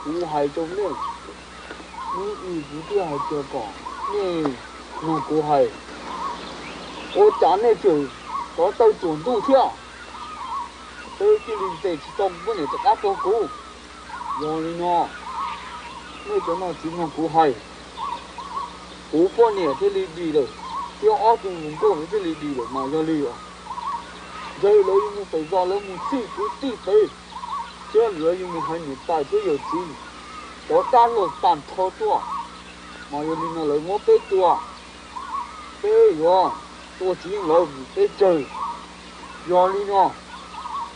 Kuv hais rau nej, hnub i kuv thiaj hais tias kom nej mloog kuv hais, ua cas nej tseem rov tawg tsuam ntuj thiab? Peb thiaj li ntes tsis tau poj niam rov qab rau kuv. Yog li no, nej cov no tsis mloog kuv hais, kuv poj niam thiaj li dim lawm, thiab ob tug hluas nkauj thiaj li dim lawm mas yog li os. Ntshai lawv yuav mus pem zos lawv mus txhij kwv tij pem, thiab lawv yuav mus hais niam tais thiab yawm txiv, rov qab los tag nrho tuaj. Mas yog li no lawv muab peb tua, peb yuav tua tsis yeej lawv, peb tsawg. Yog li no,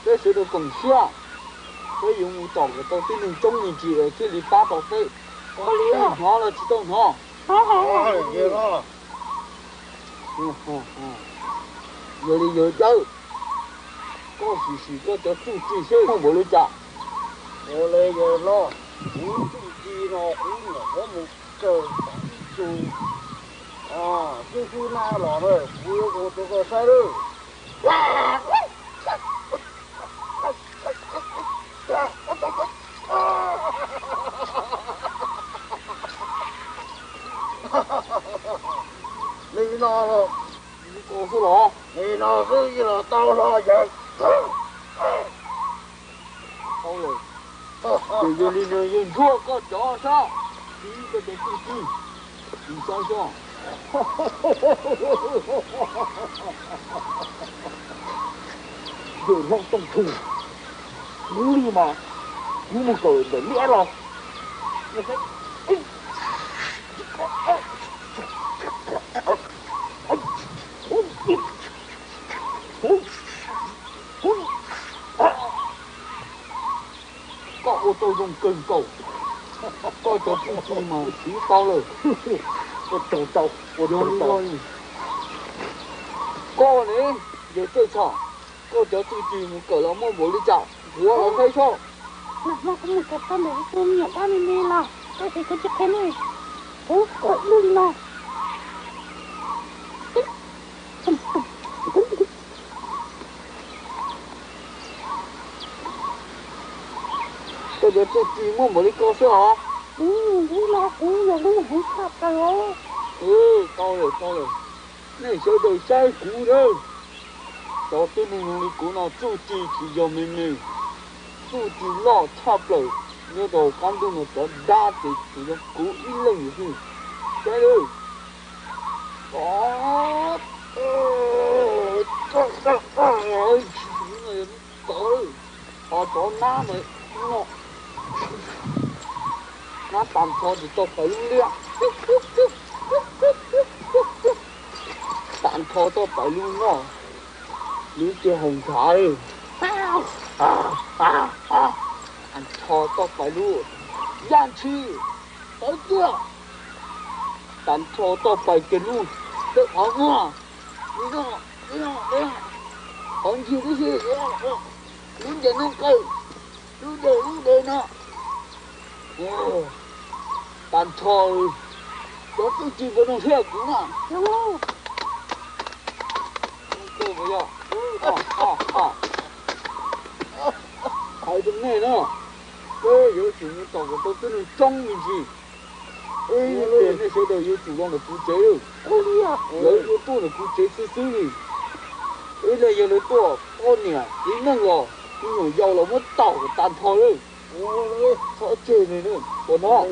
peb sawv daws koom siab, peb yuav mus tom kom tau tib neeg coob me ntsis es thiaj li pab tau peb. Hnov los tsis tau hnov? Yog li yawg Dawb, koj sim sim koj cov txuj ci seb muaj npaum li cas. Ua li yawg Loj, kuv txuj ci no kuv nyuam qhuav mus kawm tau ib tug xib fwb nab los na, kuv yuav ua rau koj saib lawm. Li no los, li no xwb los tau los yawg. Tau lawm. Ces yog li no yawg Ntsuag koj cov sab, koj cov txuj ci, koj saib seb. Yawg Hlob Tooj Thu, kuv li mas kuv mus kawm ntawm liab los. Koj ua tau zoo kawg nkaus, koj cov txuj ci mas siv tau lawm. Koj tau, ua tau. Koj ne, yawg Txawj Tshaj, koj cov txuj ci mus kawm los muaj npaum li cas, kuv los saib seb. Nag hmo kuv mus kawm tau ntawm tus me nyuam dab me me los, tab sis kuv tsis qhia nej, kuv kawm ib lub li no. Koj cov txuj ci muaj npaum li ko xwb os. Kuv los kuv yog lub heev tshaj plaws os. Tau lawm, tau lawm. Nej sawv daws saib kuv nawb. Cov tib neeg zoo li kuv no txuj ci tsis yog me me, txuj ci loj tshaj plaws. Nyob rau qab ntuj no cov dab ces tsuas yog kuv ib leeg xwb. Saib nawb. Tsis tau, ho cov nab ntawd no, nab tag nrho tsis tau pais lub liab, tag nrho tau pais lub noj, lub tiag haus ntshav, tag nrho tau pais lub yaj ntshis, tawv tiag, tag nrho tau pais kiag lub tej qhov muag, qhov ncig tib si, lub nce noob qawj, lub dej lub de no. Tag nrho cov txuj ci puas zoo siab kuv na? Hais rau nej no, peb yuav tsum mus tom kom tau tib neeg coob me ntsis. Ib pliag nej sawv daws yuav tsum los ntawm kuv tsev lawm. Lawv yuav tuaj ntawm kuv tsev xwb xwb li. Ib leeg yog lawv tuaj poj niam txiv neej los, me nyuam yaus los muab tom kom tag nrho lawm. Txhob tseg li, puas hnov?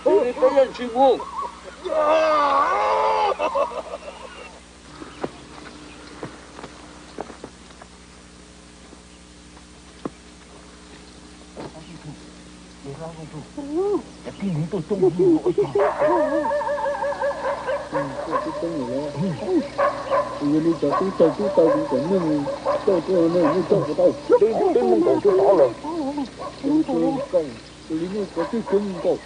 Cia li peb yaj ntshis mus. Yog li cov tub taw tub taw kuv kom nej coj tuaj no nej coj puas tau? Twb mus nkaum tub tod lawm. Ua li nej cov twb coob nkaus.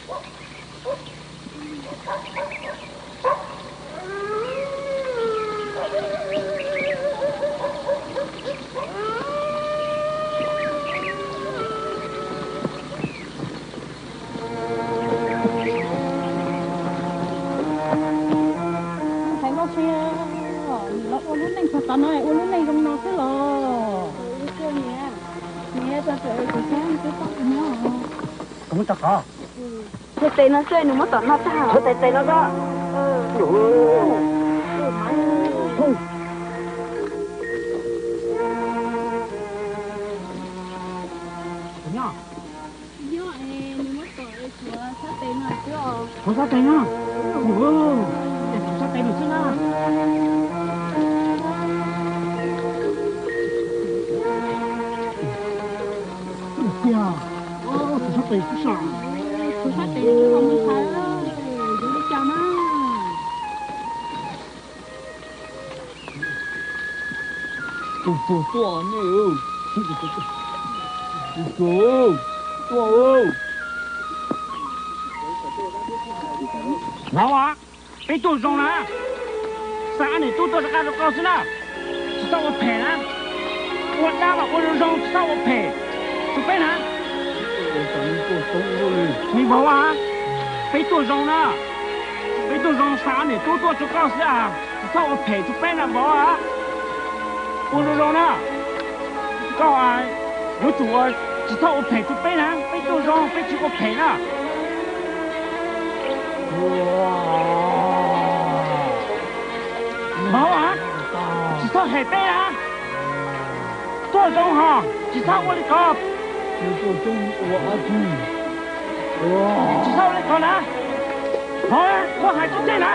Ntxhais Nkauj Tsheej, nws los ua lub neej txog tav no ua lub neej zoo no xwb los? Niam, niam, tso tsam kuv saib twb tau nyob. Kuv mus rau qhov. Tes tes no xwb nws muab tom no tag. Tes tes no xwb. Nyob, nws muab tom tshuav sab tes no xwb os. Tshuav sab tes no. Ua, es tshuav sab tes no xwb na. Tiag, tshuav sab tes xwb sav. Tshuav sab tes xwb los mus ntshai, yuav li cas na. Tus tuag tuaj nej, tus tuag tuaj. Vauv, peb tuaj zoo na, xa ob niam tub tuaj rov qab rau koj xwb na, tsis txhob ua phem na, ua dab mas ua zoo zoo tsis txhob ua phem rau peb na. Me vauv a, peb tuaj zoo na, peb tuaj zoo xa ob niam tub tuaj rau koj xwb a, tsis txhob ua phem rau peb na vauv a. Ua zoo zoo na, koj yuav tsum ua, tsis txhob ua phem rau peb na, peb tuaj zoo peb tsis ua phem na. Vauv a, tsis txhob hem peb na, tuaj zoo ho tsis txhob ua li ko. Tsis txhob ua li ko na, vauv, koj hais tsis tseg na.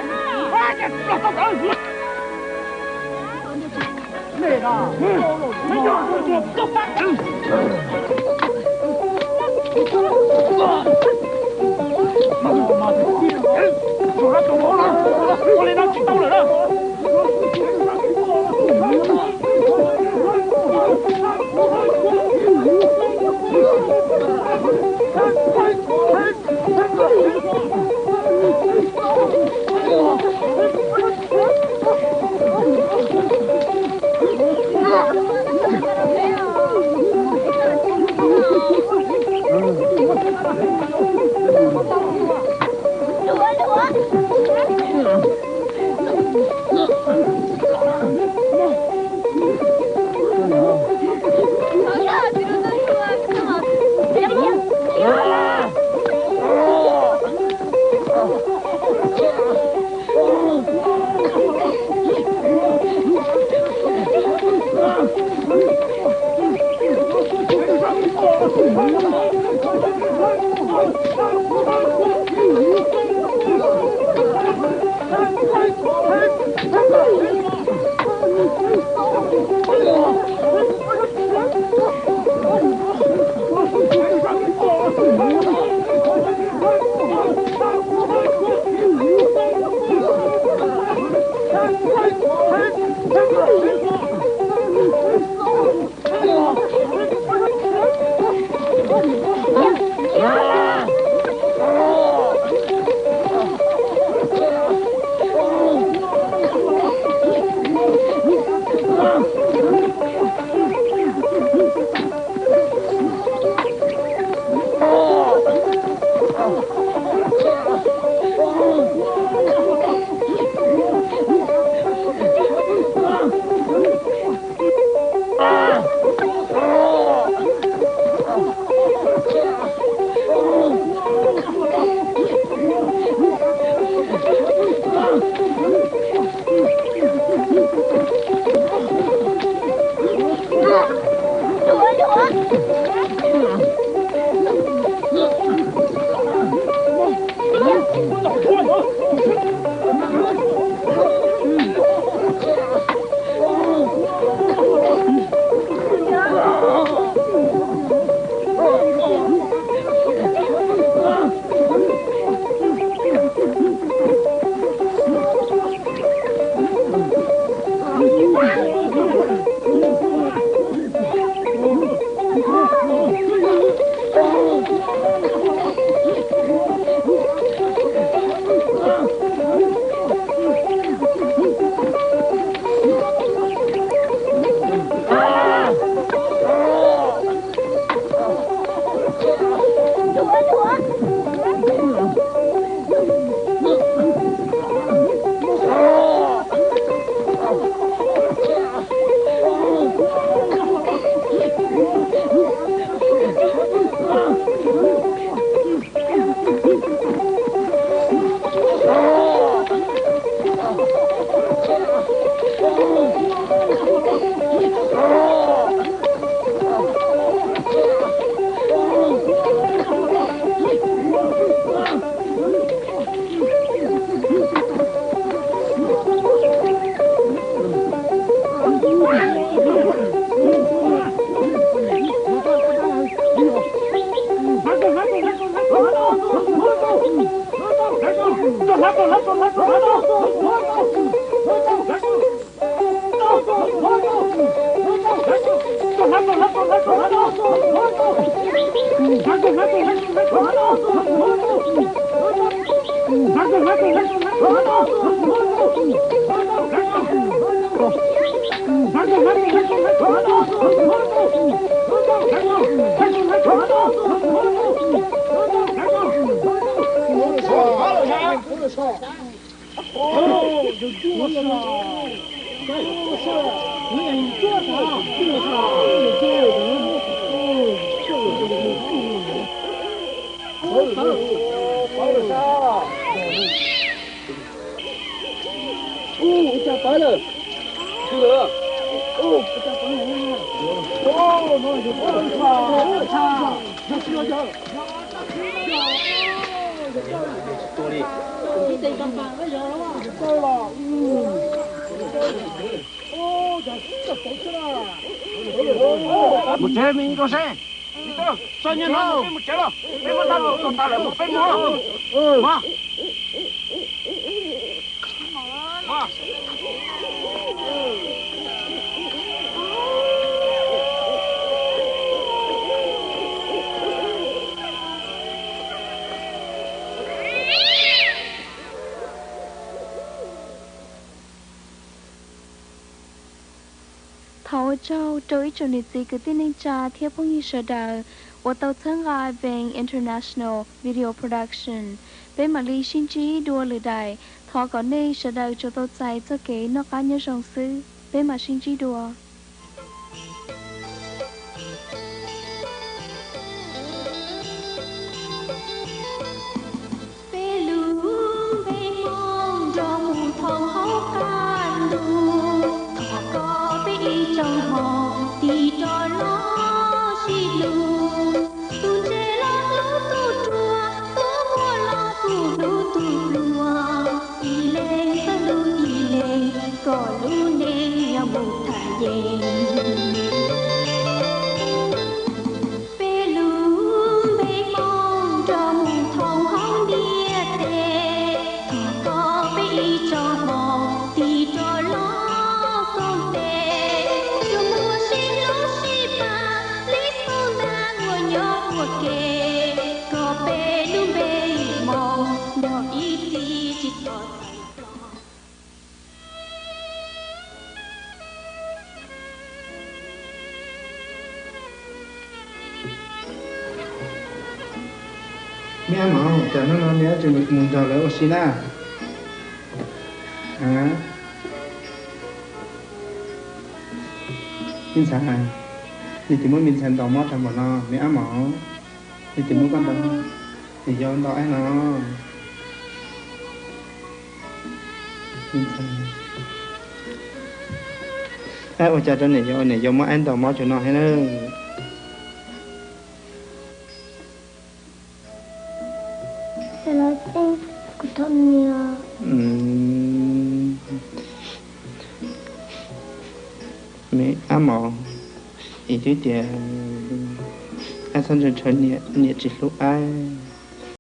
Mus tsev me nkaus seb. Txog nyob no peb mus tsev los, peb muab dab los tau tas lawm mus peb mus. Thov ua tsaug rau ib tsoom niam txiv kwv tij neej tsa thiab phooj ywg sawv daws uas tau txhawb nqa Vees International Video Production. Peb mam li sib ntsib dua lwm daim. Thov kom nej sawv daws tsuas tau txais txoj kev noj qab nyob zoo xwb. Peb mam sib ntsib dua. Peb lub npe Hmoob nrog mus thoob hauv qab ntuj, thov kom peb ib tsoom Hmoob tig rov los sib hlub, tus ntse los hlub tus ruam, tus muaj los kuj hlub tus hluas, ib leeg txawj hlub ib leeg, kom lub neej yuav mus tham yees. Peb lub npe Hmoob nrog mus thoob hauv ntiaj teb, thov kom peb ib tsoom Hmoob tig rov los koom tes, yuav muaj sib hlub sib pab li xub ntiag uas nyob ua ke, kom peb lub npe Hmoob nrog ib txhis tsis txhob tawm los. Me ab Mov, cas hnub no me ab tsis mus nrog lawv ua si na? Me ntxhais, nws tsis muab me ntxhais ntaus mob tag npaum no, me ab Mov. Nws tsis muab koj ntaus, nws yau ntaus ab no. Ab ua cas rau niam yau, niam yau muab ab ntaus mob tsuas no thiab na? Me ab Mov, es twb tias ab txhob ntshaw ntshaw niam, niam tsis hlub ab.